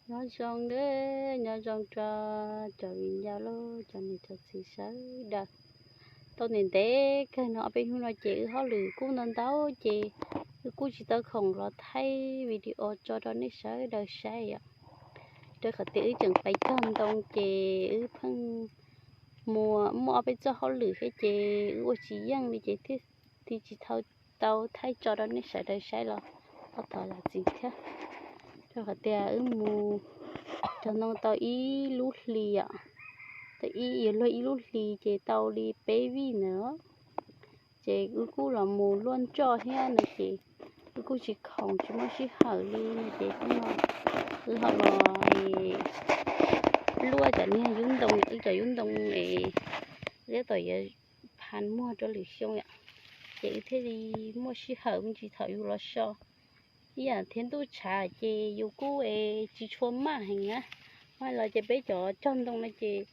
Nyob zoo, nyob zoo rau cov viv ncaus los cov niam cov txiv sawv daws. Tau ntev ntev kawg no, ob peb hnub no ces wb hauj lwm kuj ntau ntau ces wb kuj tsis tau khoom los thaij video tso rau nej sawv daws saib yom. Rau qhov tias wb tseem pais cog ntoo ces wb pheej mus muaj ob peb txoj hauj lwm thiab ces wb ua tsis yeej li ces thiaj li tsis tau thaij tso rau nej sawv daws saib los thov zam txim thiab. Rau qhov tias wb mus cog ntoo tau ib lub hlis os, tau ib, yuav luag ib lub hlis ces tau li peb vij ntawd. Ces wb kuj los mus luaj nroj thiab no ces wb kuj tsis khoom tsis muaj sij hawm li no ces hnub no wb ho los luaj cov niag yub ntoo, wb cov yub ntoo es wb tab tom yuav pha muag rau lwm xyoo yom. Ces wb thiaj li muaj sij hawm me ntsis thaum yus los so. Ib yam thiab ntuj tshav ces yus kuj es tsis tshua maj heev na. Maj los ces peb cov cog ntoo no ces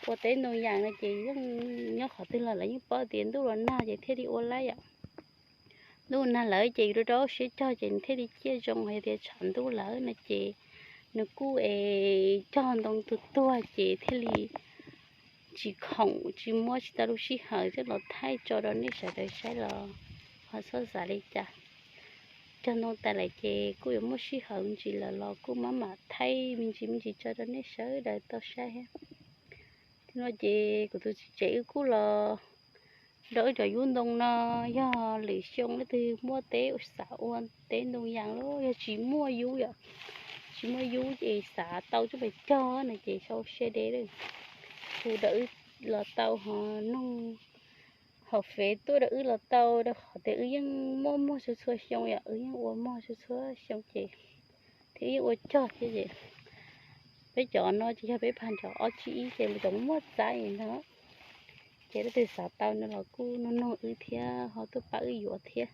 ua teb ntoo yas no ces yeej nyob qhov twg los lawv yeej paub tias ntuj los nag ces thiaj li ua laib yom. Ntuj nag lawm ces yus rau rau siab cog ces nws thiaj li ciaj zoo, yog tias tshav ntuj lawm no ces nws kuj es cog ntoo tuag tuag ces thiaj li tsis khoom tsis muaj tsis tau lub sij hawm coj los thaij tso rau nej sawv daws saib los ho txhob xav li cas. Cog ntoo tas lawm ces kuj yuav muaj sij hawm me ntsis lawm los kuj maj mam thaij me ntsis me ntsis tso rau nej sawv daws tau saib thiab. Thaum no ces kuv tus txiv tsev wb kuj los nrog wb cov yub ntoo no, yog lwm xyoo leej twg muaj teb xav ua teb ntoo yas los yog tsis muaj yub yom, tsis muaj yub ces xav tau coj pais cog no ces sau se de lawm. Hu rau wb los tau ho noog hauv fev tuaj rau wb los tau rau qhov tias wb yeej muaj muag txhua txhua xyoo yom, wb yeej ua muag txhua txhua xyoo ces thiab yeej ua cog thiab ces peb cov no ces yog peb pha cov ob tsib ib ces cov muaj txav ntag. Ces leej twg xav tau no los kuj noog noog wb thiab ho tuaj pab wb yuav thiab.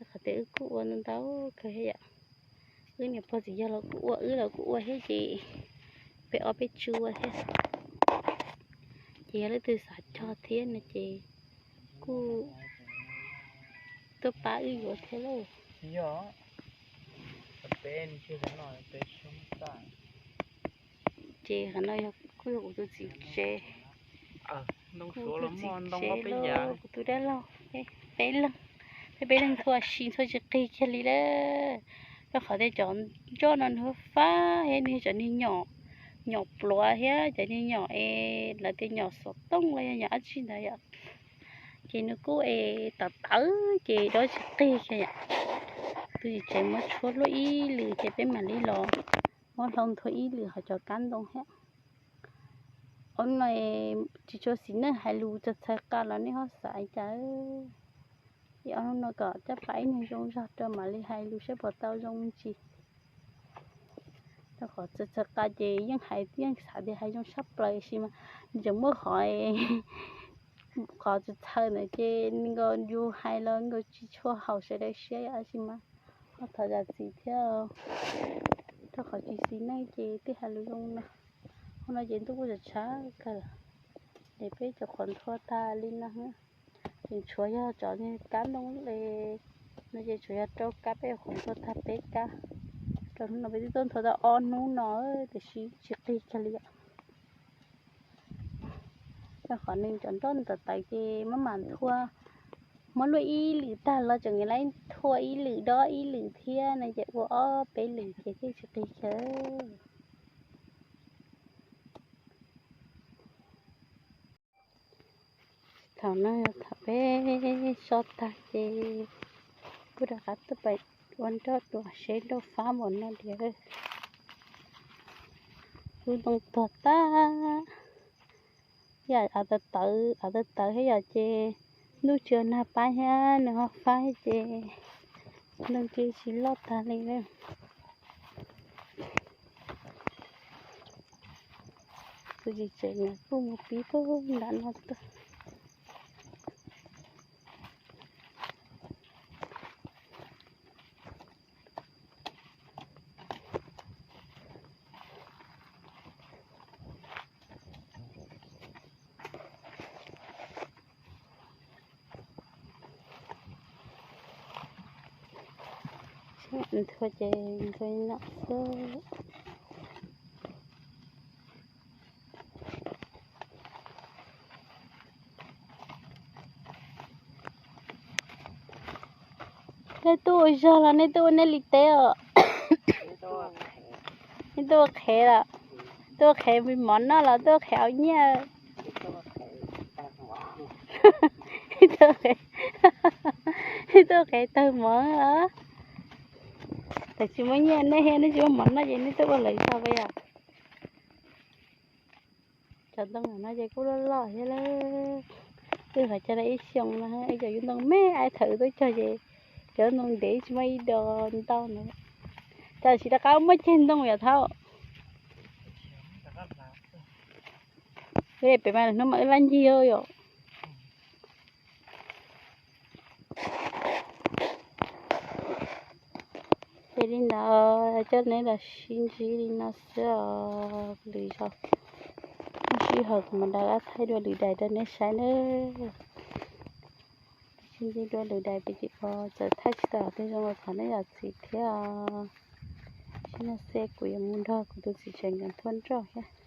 Qhov tias wb kuj ua ntau ntau kawg thiab yom. Wb niam pog txiv yawg los kuj ua, wb los kuj ua thiab ces peb ob peb tsuj thiab. Ces yog leej twg xav cog thiab no ces kuj tuaj pab wb yuav thiab lauj. Ces qhov no kuj yog kuv tus txiv tsev, kuv tus txiv tsev los kuv tus dab laug, peb leeg, peb peb leeg txhua si txhua tsis qig kiag li lawm. Rau qhov tias cov nroj no nws fab thiab nws yog cov niag nyom, nyom pluav thiab cov niag nyom es lawv tias nyom xov tooj los yog nyom dab tsi ntawd yom. Ces nws kuj es tawv tawv ces rau tsis qig kiag yom. Tus txiv tsev muab tshuab luaj ib lwm ces peb mam li los muab hlau nthua ib lwm hauv cov kab ntoo thiab. Ob no tsis tshua xis neej hais lus txawv txhawv qa los nej ho xav cas. Ob hnub no kom caj pas ib nyuag zoo zog rau mam li hais lus saib puas tau zoo me ntsis. Rau qhov txawv txhawv qa ces yeej hais yeej xav tias hais zoo tshaj plaws sis mas tseem muaj qhov, qhov txawv txhawv ntawd ces nkaus yus hais los nkaus tsis tshua haum sawv daws siab ib sim mas ho thov zam txim thiab. Rau qhov tsis xis neej ces twb hais lus zoo no. Hnub no ces ntuj kuj tshav tshav kawg lawm, ces peb cov qhuav nthua tag li no. Ces tshuav yog cov kab ntoo no ces tshuav yog rau kab peb qhuav nthua tag peb kab. Rau hnub no peb twb tuaj nthua tau ob hnub no tiam sis tsis qig kiag li yom. Rau qhov nws cov nroj tawv tawv ces maj mam nthua, muab luaj ib lwm tag los tseem yuav laib nthua ib lwm dob ib lwm thiab no ces ua ob peb lwm ces thiaj tsis qig kiag. Thaum no thaum peb so tag ces kuj rov qab tuaj pem ua nroj dua seb nroj fab npaum no diam. Lub ntoo tuag tag, yam av tawv tawv, av tawv tawv thiab yom ces ntuj tsis nag pab thiab nws ho fab thiab ces ntoo ces tsis loj tag li lawm. Tus txiv tsev no kuj mus pib puag nram no tuaj. Nthua ces nthua li no xwb. Nej tuaj ua zog los nej tuaj ua nej li teb os? Nej tuaj ua qhev los? Tuaj ua qhev mov noj los tuaj ua qhev ua nyiaj? Tuaj ua qhev tawg mov los? Tsis muaj nyiaj nej thiab nej tsis muaj mov noj ces nej tuaj ua lawv tso puas yog? Cov ntoo no ces kuj loj loj thiab lawm. Twb hais cog tau ib xyoos no, ib cov yub ntoo me, ib thawm wb tuaj cog ces cov ntoo ntev tsis muaj ib do ntau na. Cas tsis rov qab muaj ceg ntoo yom Thaub? Pem mas hnub mas wb laj ncig yom. Ces li ntawd coj neb los sib ntsib li no xwb os. Lwm zaus sij hawm kuv mam rov qab thaij dua lwm daim rau neb saib nawb. Sib ntsib dua lwm daim pem tim ko, txawm thaij tsis tau tej zoo los thov nej zam txim thiab os. Sib ntsib, kuv yuav mus nrog kuv tus txiv tsev nkawd thuaj nroj thiab.